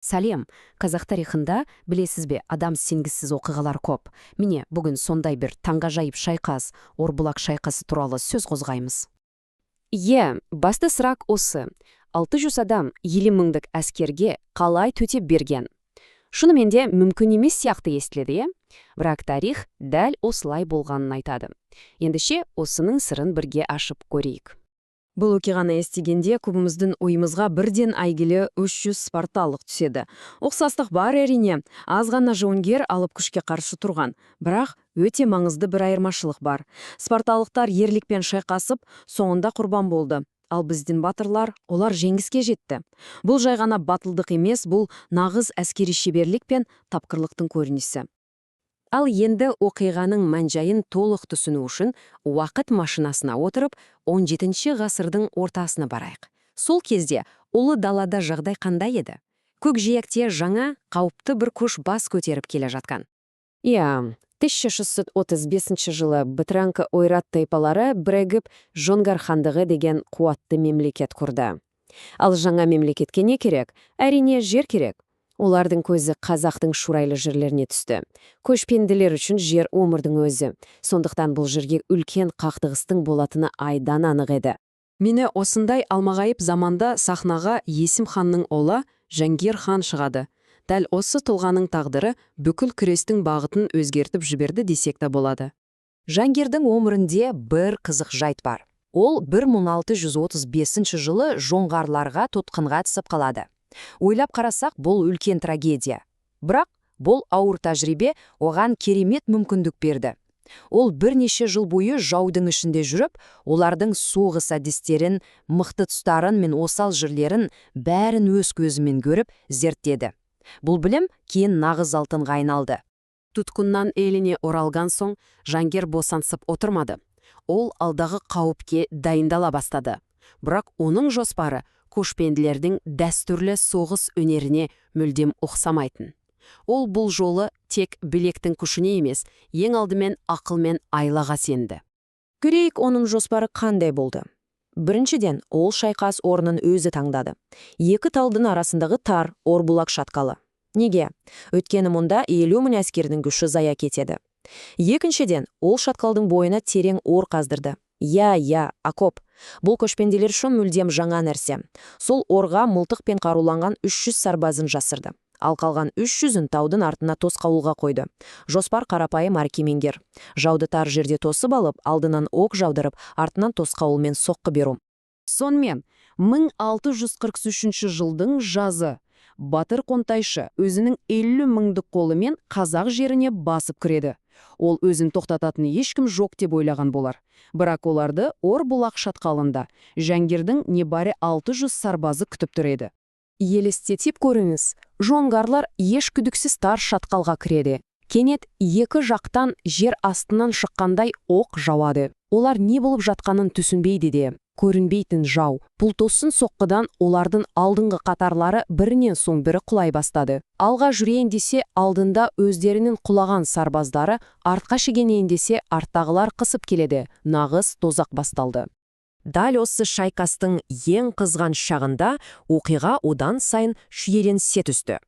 Сәлем! Қазақ тарихында, білесіз бе, адам сенгісіз оқиғалар көп. Міне, бүгін сондай бір таңғажайып шайқас, Орбұлақ шайқасы туралы сөз қозғаймыз. Иә, басты сұрақ осы. 600 адам 50 мыңдық әскерге қалай төтеп берген? Шынымен де мүмкін емес сияқты естіледі, иә? Бірақ тарих дәл осылай болғанын айтады. Ендеше, осының сырын бірге ашып көрейік. Бұл оқиғаны естігенде көбіміздің ойымызға бірден әйгілі 300 спарталық түседі. Ұқсастық бар, әрине, аз ғана жауынгер алып күшке қарсы тұрған. Бірақ өте маңызды бір айырмашылық бар. Спарталықтар ерлікпен шайқасып, соңында құрбан болды. Ал біздің батырлар, олар жеңіске жетті. Бұл жай ғана батылдық емес, бұл нағыз әскери шеберлік пен тапқырлықтың көрінісі. Ал енді оқиғаның мән-жайын толық түсіну үшін уақыт машинасына отырып, 17 ғасырдың ортасына барайық. Сол кезде ұлы далада жағдай қандай еді? Көкжиекте жаңа, қауіпті бір күш бас көтеріп келе жатқан. Иә, 1635 жылы бытыраңқы ойрат тайпалары бірігіп, Жоңғар хандығы деген қуатты мемлекет құрды. Ал жаңа мемлекетке не керек? Әрине, жер керек. Олардың көзі қазақтың шұрайлы жерлеріне түсті. Көшпенділер үшін жер өмірдің өзі. Сондықтан бұл жерге үлкен қақтығыстың болатыны айдан анық еді. Міне, осындай алмағайып заманда сахнаға Есім ханның ұлы Жәңгір хан шығады. Дәл осы тұлғаның тағдыры бүкіл күрестің бағытын өзгертіп жіберді десек те болады. Жәңгірдің өмірінде бір қызық жайт бар. Ол 1635 жылы жоңғарларға тұтқынға түсіп қалады. Ойлап қарасақ, бұл үлкен трагедия. Бірақ бұл ауыр тәжірибе оған керемет мүмкіндік берді. Ол бірнеше жыл бойы жаудың ішінде жүріп, олардың соғыс әдістерін, мықты тұстарын мен осал жерлерін, бәрін өз көзімен көріп, зерттеді. Бұл білім кейін нағыз алтынға айналды. Тұтқыннан еліне оралған соң Жәңгір босаңсып отырмады. Ол алдағы қауіпке дайындала бастады. Бірақ оның жоспары көшпенділердің дәстүрлі соғыс өнеріне мүлдем ұқсамайтын. Ол бұл жолы тек білектің күшіне емес, ең алдымен ақыл мен айлаға сенді. Көрейік, оның жоспары қандай болды. Біріншіден, ол шайқас орнын өзі таңдады. Екі таудың арасындағы тар Орбұлақ шатқалы. Неге? Өйткені мұнда 50 000 әскердің күші зая кетеді. Екіншіден, ол шатқалдың бойына терең ор қаздырды. Иә, окоп. Бұл көшпенділер үшін мүлдем жаңа нәрсе. Сол орға мылтықпен қаруланған 300 сарбазын жасырды. Ал қалған 300-ін таудың артына тосқауылға қойды. Жоспар қарапайым әрі кемеңгер. Жауды тар жерде тосып алып, алдынан оқ жаудырып, артынан тосқауылмен соққы беру. Сонымен, 1643 жылдың жазы Батыр Қонтайшы өзінің 50 мыңдық қолымен қазақ жеріне басып кіреді. Ол өзін тоқтататын ешкім жоқ деп ойлаған болар. Бірақ оларды Орбұлақ шатқалында Жәңгірдің небәрі 600 сарбазы күтіп тұр еді. Елестетіп көріңіз, жоңғарлар еш күдіксіз тар шатқалға кіреді. Кенет екі жақтан жер астынан шыққандай оқ жауады. Олар не болып жатқанын түсінбейді де. Көрінбейтін жау. Бұл тосын соққыдан олардың алдыңғы қатарлары бірінен соң бірі құлай бастады. Алға жүрейін десе, алдында өздерінің құлаған сарбаздары, артқа шегінейін десе, арттағылар қысып келеді. Нағыз тозақ басталды. Дәл осы шайқастың ең қызған шағында оқиға одан сайын шиеленісе түсті.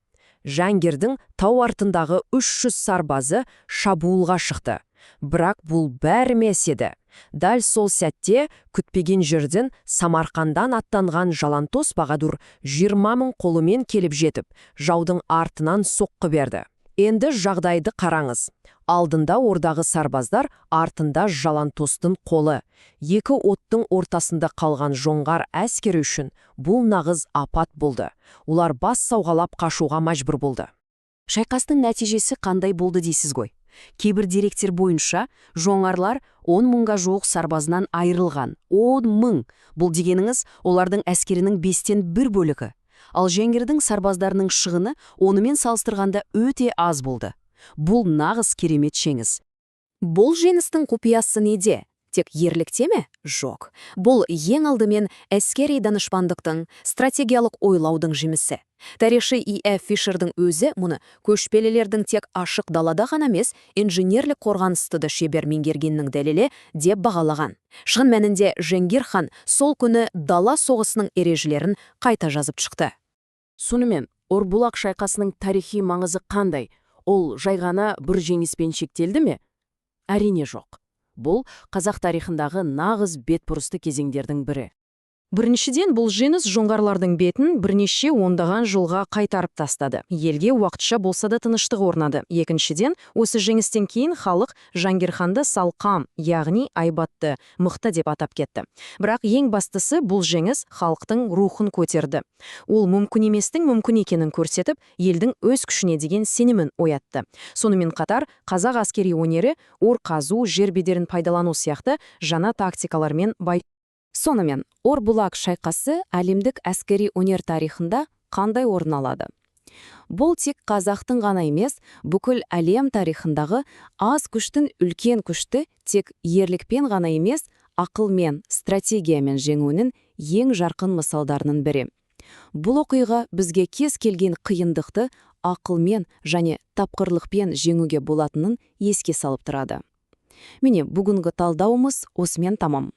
Жәңгірдің тау артындағы 300 сарбазы шабуылға шықты. Бірақ бұл бәрі емес еді. Дәл сол сәтте күтпеген жерден Самарқандан аттанған Жалантос Бағадур 20 мың қолымен келіп жетіп, жаудың артынан соққы берді. Енді жағдайды қараңыз. Алдында ордағы сарбаздар, артында Жалантостың қолы. Екі оттың ортасында қалған жоңғар әскері үшін бұл нағыз апат болды. Олар бас сауғалап қашуға мәжбүр болды. Шайқастың нәтижесі қандай болды дейсіз ғой? Кейбір деректер бойынша, жоңғарлар 10 мыңға жуық сарбазынан айырылған. 10 мың! Бұл дегеніңіз, олардың әскерінің бестен бір бөлігі. Ал Жәңгірдің сарбаздарының шығыны онымен салыстырғанда өте аз болды. Бұл нағыз керемет жеңіс. Бұл жеңістің құпиясы неде? Тек ерлікте ме? Жоқ. Бұл ең алдымен әскери данышпандықтың, стратегиялық ойлаудың жемісі. Тарихшы И. Ф. Фишердің өзі мұны көшпелілердің тек ашық далада ғана емес, инженерлік қорғанысты да шебер меңгергенінің дәлелі деп бағалаған. Шын мәнінде Жәңгір хан сол күні дала соғысының ережелерін қайта жазып шықты. Сонымен, Орбұлақ шайқасының тарихи маңызы қандай? Ол жай ғана бір жеңіспен шектелді ме? Әрине жоқ. Бұл қазақ тарихындағы нағыз бетбұрысты кезеңдердің бірі. Біріншіден, бұл жеңіс жоңғарлардың бетін бірнеше ондаған жылға қайтарып тастады. Елге уақытша болса да тыныштық орнады. Екіншіден, осы жеңістен кейін халық Жангирханды салқам, яғни айбатты, мықты деп атап кетті. Бірақ ең бастысы, бұл жеңіс халықтың рухын көтерді. Ол мүмкін еместің мүмкін екенін көрсетіп, елдің өз күшіне деген сенімін оятты. Сонымен қатар, қазақ әскери өнері ор қазу, жер бедерін пайдалану сияқты жаңа тактикалармен бай. Сонымен, Орбұлақ шайқасы әлемдік әскери өнер тарихында қандай орын алады? Бұл тек қазақтың ғана емес, бүкіл әлем тарихындағы аз күштің үлкен күшті тек ерлікпен ғана емес, ақылмен, стратегиямен жеңуінің ең жарқын мысалдарының бірі. Бұл оқиға бізге кез келген қиындықты ақылмен және тапқырлықпен жеңуге болатынын еске салып тұрады. Міне, бүгінгі талдауымыз осымен тамам.